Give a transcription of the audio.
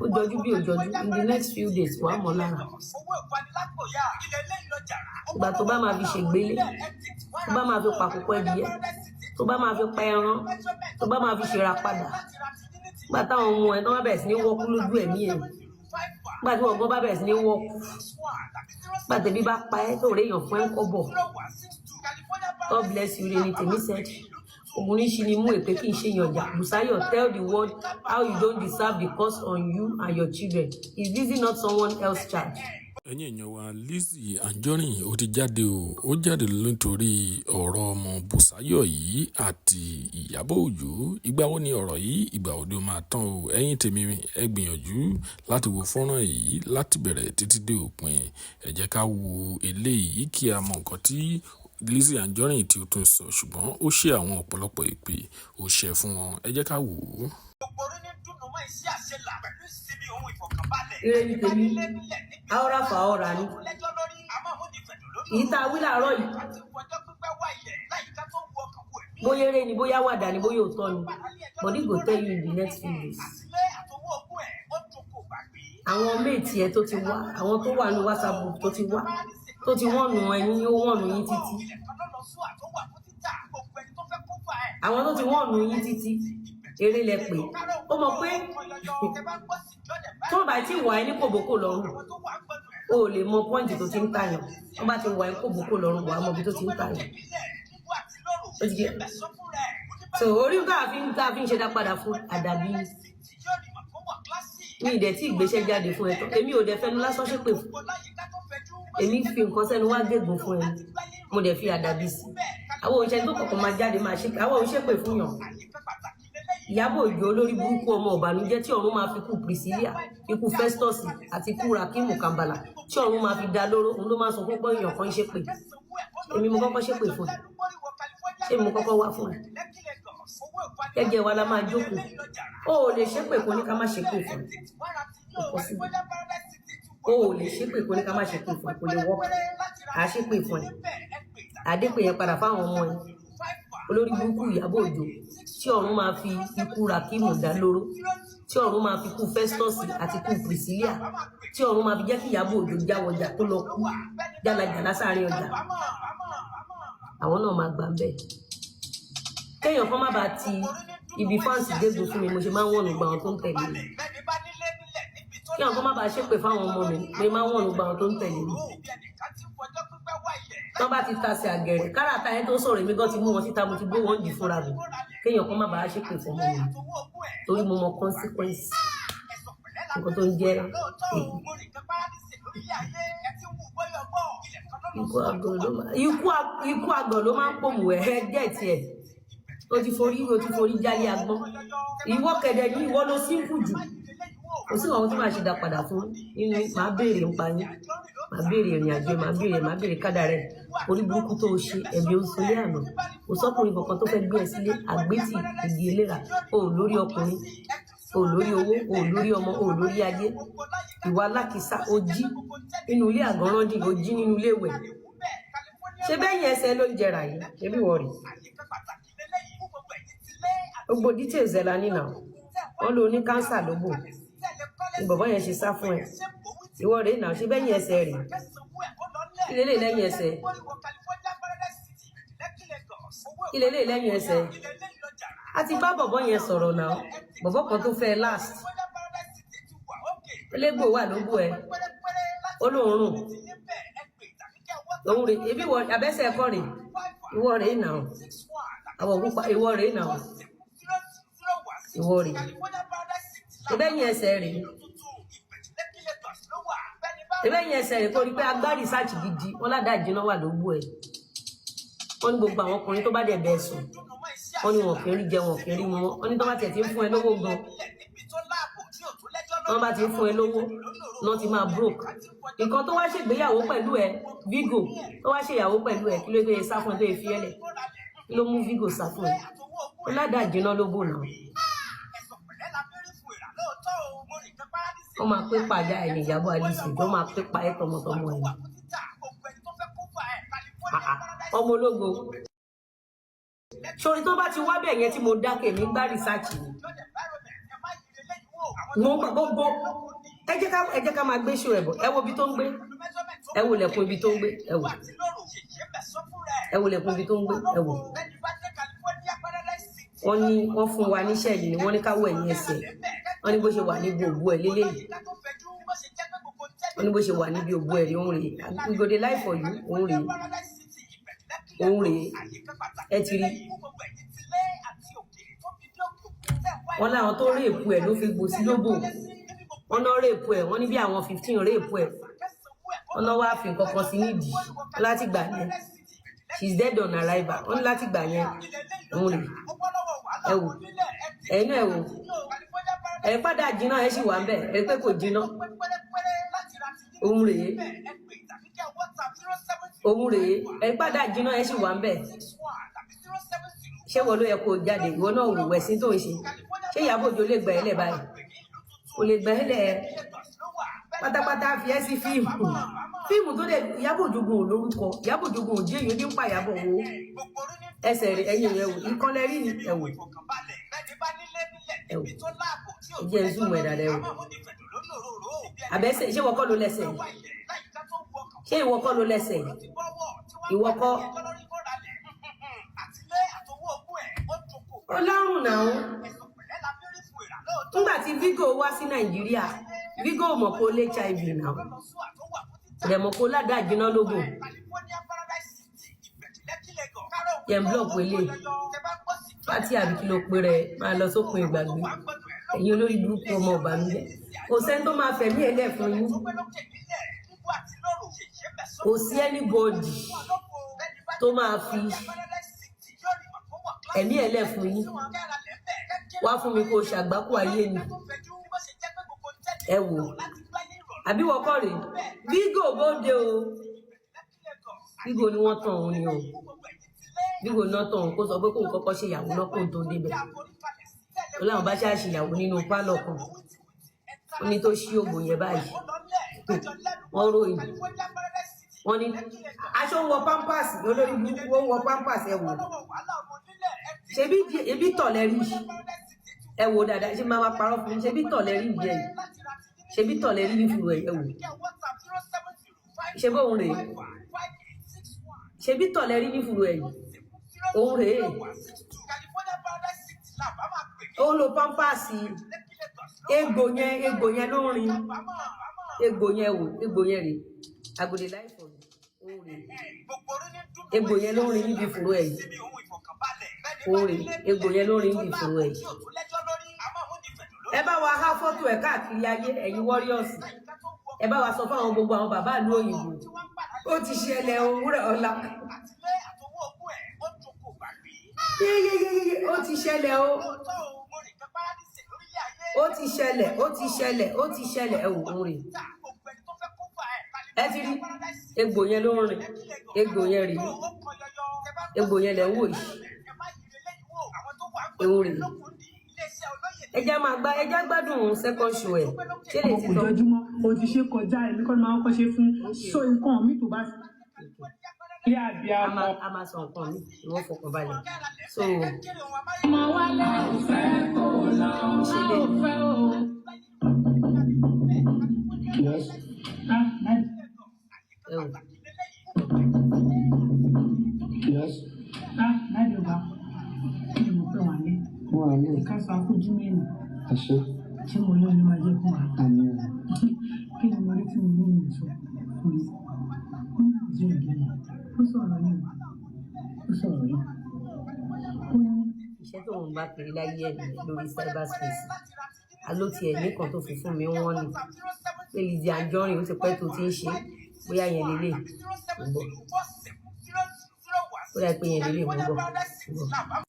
Ó jọjú bí ò jọjú, in the next few days, wàá mọ̀ lára. Ìgbà tó bá máa fi ṣègbélé, tó bá máa fi pàkókò ẹdìyẹ, tó bá máa fi pa ẹran, tó bá máa fi ṣèrà padà, nígbà táwọn ọmọ ẹ tó bá bẹ̀rẹ̀ sí ní wọ́kú lójú ẹ̀mí ẹ̀, nígbà tí wọ́n gan bá bẹ̀rẹ̀ sí ní wọ́kú, nígbà tẹ̀bí bá pa ẹ́ tó réèyàn fún ẹ́ kọ́bọ̀. God bless you. Reni tèmi said ogun ni mú èpè kí n ṣe yànjà. Busayo, tell the world how you don't deserve the curse on you and your children. Is Lizzy not someone else child? Ẹ̀yin èèyàn wa, Lizzy Anjorin ó ti jáde o. Ó jáde nítorí ọ̀rọ̀ ọmọ Bùsáyọ̀ yìí àti Ìyábọ̀ Òjó. Ìgbà wo ni ọ̀rọ̀ yìí, ìgbà wo ni ó máa tán o? Ẹ̀yin tèmi, ẹ gbìyànjú láti wo fọ́nrán yìí láti bẹ̀rẹ̀ títí dé òpin. Ẹ jẹ́ ká wo eléyìí kí a mọ nǹkan tí Lizzy Anjorin tí ó tún sọ, ṣùgbọ́n ó ṣe àwọn ọ̀pọ̀lọpọ̀ ìpè ó ṣe fún wọn. Ẹ jẹ́ ká wò ó. Ire ni tèmi, àwòrán fà ọ̀rà ni èyí tá a wí láàárọ̀ yìí. Bóyá eré ni, bóyá wàdà ni, bóyá òótọ́ ni, body go tell you in the next few days. Àwọn mate ẹ tó ti wá, àwọn tó wà ní WhatsApp group tó ti wá, tó ti wọ́n nù ẹyin, ó wọ́n nù yín títí. Àwọn tó ti wọ́n nù yín títí, eré lẹ pé. Ó mọ̀ pé tó bá ti wà ẹ́ ní kòbókò lọ́rùn, o ò lè mọ point tó ti ń tàyàn. Tó bá ti wà ẹ́ kòbókò lọ́rùn, wàá mọ ibi tó ti ń tàyàn. Ó ti jẹ́ so orí tá a fi ń ṣe dá padà fún àdàbí mi ì dẹ̀ tí ìgbésẹ̀ jáde fún ẹ tán. Èmi ò dẹ̀ fẹnu lásán ṣépè fún. Èmi fi nǹkan sẹ́nu wá gégùn fún ẹ, mo dẹ̀ fi àdàbí sí. Àwọn òṣìṣẹ́ tó kọ̀ọ̀kan máa jáde máa ṣe, àwọn òṣèpè fún yàn. Ìyábọ̀ Òjó, olórí burúkú, ọmọ ọ̀bànújẹ́, tí ọ̀run máa fi kú Priscilla, ikú Festus àti ikú Rakimu Kambala, tí ọ̀run máa fi dá lóró, òun ló máa sọ fún pé èèyàn kan ń ṣépè. Èmi mo kọ́kọ́ ṣépè fún ẹ? Ṣé mo kọ́kọ́ wá fún ẹ? Jẹ́jẹ́ wa la máa jókòó. O ò lè ṣépè kó ní ká má ṣépè fún ẹ, kò possible. O ò lè ṣépè kó ní ká má ṣépè fún ẹ, kò lè wọ́pọ̀. À á ṣépè fún ẹ, àdépè yẹn padà fáwọn ọmọ ẹ. Olórí burúkú Ìyábọ̀ Òjó, tí ọ̀run máa fi ikú Rakimu dá lóró, tí ọ̀run máa fi ikú Festus àti ikú Priscilla, tí ọ̀run máa fi jẹ́ kí Ìyábọ̀ Òjó jáwọjà tó lọ kú jálajàlá sáàrin ọjà, àwọn náà máa gbà ń bẹ̀. Kéèyàn kan má bàa ti ibi fans gégùn fún mi, mo ṣe máa ń wọ̀nù gba àwọn tó ń tẹ̀lé mi. Kí àwọn kan má bàa ṣépè fáwọn ọmọ mi, mo máa ń wọ̀nù gba àwọn tó ń tẹ̀lé mi. Tọ́ bá ti tasẹ̀ àgẹ̀rẹ̀ káràtà yẹn tó sọ̀rọ̀, èmi gan ti mú wọn síta, mo ti gbé wọn dì fúnra mi. Kéèyàn kan má bàa ṣépè fún ọmọ mi, torí mo mọ consequence nǹkan tó ń jẹ́ èpè. Ikú àgàn ló máa ń pòmù ẹ̀ ẹ́ gẹ̀ẹ́tì ẹ̀. O ti forí jálé agbọ́n. Ìwọ kẹ̀dẹ̀ ní ìwọ ló simple jù. Kò sí àwọn tí màá ṣe dá padà fún nínú. Màá béèrè nípa yín, màá béèrè ìrìn àjò, màá béèrè kádà rẹ. Orí burúkú tó o ṣe, ẹ̀bí ó sunlé àná. Kò sọ́kùnrin kankan tó fẹ́ gbé ẹ sílé. Àgbétì igi eléra o ò lórí ọkùnrin, o ò lórí owó, o ò lórí ọmọ, o ò lórí ayé. Ìwà alákìísà, o jí nínú ilé àgọ́rọ́dì, o jí nínú ilé ìwẹ̀. Ṣé bẹ́yìn ẹsẹ̀ ló ń jẹrà yìí? Ṣé bí wọ́n rí gbogbo details ẹ̀ la nínà? Wọ́n ló ní cancer lóbò ní bọ̀bọ́ yẹn ṣe sá fún ẹ. Ìwọ rèé náà. Ṣé bẹ́yìn ẹsẹ̀ rèé? Kí lélẹ̀ lẹ́yìn ẹsẹ̀? Kí lélẹ̀ lẹ́yìn ẹsẹ̀? A ti bá bọ̀bọ́ yẹn sọ̀rọ̀ náà, bọ̀bọ́ kan tó fẹ́ last. Elégbò wà lóbò ẹ, ó lóun rùn òun rè. Ebi wọ abẹ́sẹ̀ ẹ̀kọ́ rè. Ìwọ rèé náà, àwọn òkúpa. Ìwọ rèé náà, ìwọ rèé. Ìbẹ́yìn ẹsẹ̀ rèé, ìbẹ́yìn ẹsẹ̀ rèé. Kó rí pé agbá research gidi wọn ládàá jiná wà lóbò ẹ. Wọ́n ní gbogbo àwọn ọkùnrin tó bá dẹ̀ bẹ́ẹ̀ sùn, wọ́n ní wọn kì í rí jẹ, wọn kì í rí mu. Wọ́n ní tó bá tiẹ̀ ti ń fún ẹ lówó gan, wọ́n bá ti ń fún ẹ lówó náà ti máa broke. Nǹkan tó wá ṣègbéyàwó pẹ̀lú ẹ, Vigo tó wá ṣèyàwó pẹ̀lú ẹ, kí ló tó yẹ sá fún ẹ, tó yẹ fi ẹ lẹ̀? Kí ló mú Vigo sá fún ẹ? Ó ládàá jiná lóbò náà. Wọ́n máa pé pàjá ẹ̀ ní Ìyábọ̀ Alice, wọ́n máa pé pa ẹ́ tọmọtọmọ ẹ̀. Ọmọ ológo sórí tó bá ti wá bẹ̀ yẹn tí mo dákẹ́ mi gbá research ni. Mo ń pa gbogbo. Ẹ jẹ́ ká máa gbé ṣó ẹ̀ bọ̀. Ẹ wo ibi tó ń gbé, ẹ wo lẹ̀kùn ibi tó ń gbé, ẹ wò, ẹ wo lẹ̀kùn ibi tó ń gbé, ẹ wò. Wọ́n ní wọ́n fún wa níṣẹ́ yìí ni wọ́n ní ká wọ ẹ̀yìn ẹsẹ̀. Wọ́n ní bó ṣe wà níbi òbú ẹ̀ lélẹ́yìí. Wọ́n ní bó ṣe wà níbi òbú ẹ̀ rí, òun rèé. We go dey lie for you. Òun rèé, òun rèé, ẹ ti rí. Wọ́n láwọn tó rape ẹ̀ ló fi gbò sí lóbò. Wọ́n náà rape ẹ̀, wọ́n ní bí àwọn 15 rape ẹ̀. Wọ́n náà wá fi nǹkan kan sí nídìí láti gbà yẹn. She is dead on arrival. Wọ́n ní láti gbà yẹn, òun rèé. Ẹ wò, ẹ̀yin náà, ẹ wò. Ẹ̀ padà jiná, ẹ sì wà ń bẹ̀ ẹ pé kò jiná. Òun rèé, òun rèé. Ẹ padà jiná, ẹ sì wà ń bẹ̀. Ṣé wọ́n ló yẹ kó o jáde? Ìwọ náà wò ẹ̀sìn tó ń ṣe. Ṣé Ìyábọ̀ Òjó lè gbà ẹ́ lẹ̀ báyìí? Kò lè gbà ẹ́ lẹ̀ pátápátá. Fi ẹ́ sí fíìmù, fíìmù tó dẹ̀. Ìyábọ̀ Òjó gan ò lórúkọ. Ìyábọ̀ Òjó gan ò jẹ́ èèyàn ní ń pa Ìyábọ̀ wo ẹsẹ̀ rẹ̀, ẹ̀yìn rẹ̀ wò, ìkànnì rí ni. Ẹ wò, ẹ wò, ẹ jẹ́ ń zoom ẹ̀ dáadáa. Ẹ wò àbẹ́sẹ̀. Ṣé ìwọ kọ́ ló lẹ́sẹ̀ yìí? Ṣé ìwọ kọ́ ló lẹ́sẹ̀ yìí? Ìwọ kọ́ ó lárùn náà. Nígbà tí Vigo wá sí Nàìjíríà, Vigo mọ̀ pé ó lé HIV náà, dẹ̀ mọ̀ pé ó ládàá jiná lógún. Yẹn block wẹlé pátí àbí kí ló pe rẹ, máa lọ sópin ìgbàgbé. Ẹ̀yin olórí burúkú, ọmọ ìbànújẹ́, kò sẹ́ni tó máa fẹ̀mí ẹ̀ lẹ̀ fún yín. Kò sí anybody tó máa fi ẹ̀mí ẹ̀ lẹ̀ fún yín. Wá fún mi kó o ṣàgbákò ayé mi. Ẹ wò, àbí wọ́n kọ́ rèé? Vigo bóde o. Vigo ni wọ́n tàn òun ni o. Vigo náà tàn òun kó sọ pé kóun kọ́kọ́ ṣe ìyàwó náà kóun tó débẹ̀. Ó láwọn bá ṣáà ṣèyàwó nínú pálọ̀ kan. Ó ní tó ṣí òbò yẹn báyìí, wọ́n ròyìn, wọ́n ní aṣọ ń wọ pampers. Olórí burúkú, ó ń wọ pampers. Ẹ wò, ṣebí ebi tọ̀ lẹ́rí. Ẹ wò dáadáa. Ṣé máa parọ́ fún mi? Ṣebí tọ̀ lẹ́rí ìdí ẹ̀ yìí? Ṣebí tọ̀ lẹ́rí ní fìwẹ̀? Ẹ wò, ṣe bóun rèé? Ṣebí tọ̀ lẹ́rí ní fìwẹ̀ yìí? Òun rèé, ó ń lo pampers. Egbò yẹn, egbò yẹn ló ń rin egbò yẹn. Wò, egbò yẹn rèé. Agode láìpọ̀, òun rèé. Egbò yẹn ló ń rin níbi ìfòró ẹ̀ yìí. Òun rèé, egbò yẹn ló ń rin níbi ìfòró ẹ̀ yìí. Ẹ bá wa há fọ́tò ẹ̀ káàkiri ayé. Ẹ̀yin warriors, ẹ bá wa sọ fáwọn gbogbo àwọn bàbá ìlú òyìnbó, ó ti ṣẹlẹ̀ òwúrọ̀ ọ̀la. Yéyéyéyé, ó ti ṣẹlẹ̀ o, ó ti ṣẹlẹ̀, ó ti ṣẹlẹ̀, ó ti ṣẹlẹ̀. Ẹ wò, òun rèé. Ẹ ti rí egbò yẹn ló ń rìn. Egbò yẹn rèé, egbò yẹn lẹ̀ ń wò yìí. Òun rèé. Ẹ jẹ́ máa gbá, ẹ jẹ́ gbádùn second show ẹ̀. Ṣé lè ti kò tán? Jọjúmọ́ o ti ṣe kọjá, èmi kọ́ ni máa ń kọ́ ṣe fún so nǹkan mi tó bá ilé àbí A amọ. máa, a máa sọ nǹkan mi. Ìwọ fọkàn balẹ̀. So Ọmọ wálé ò fẹ́ kó lọ, ṣe a lè ò fẹ́ o. Yes. Ah, láì- Ẹ wò. Yes. Ah, láì ọba kí ni mo pè wá ní Wọ́n wà ní ká sọ akójú mẹ́rin. Ẹ̀ṣẹ́. Tí mo lóyún máa jẹ́ fún wa. Àmì ẹ̀. Kí ni mo rí tí mo ní ìsọ fún mi? Ó ní ìjẹ́ ìgbìmọ̀, ó sọ̀rọ̀ yìí, ó sọ̀rọ̀ yìí, ó ní Iṣẹ́ tó ń bá kiri láyé ẹ̀ nìyẹn lórí cyberspace. Aló tiẹ̀ nìkan tó fi fún mi, wọ́n ní pé Lizzy Anjorin, ó ti pẹ́ tó ti ń ṣe. Bóyá yẹn lélẹ̀ ń bọ̀, ó dà pé yẹn lélẹ̀ ń bọ̀ ń bọ̀.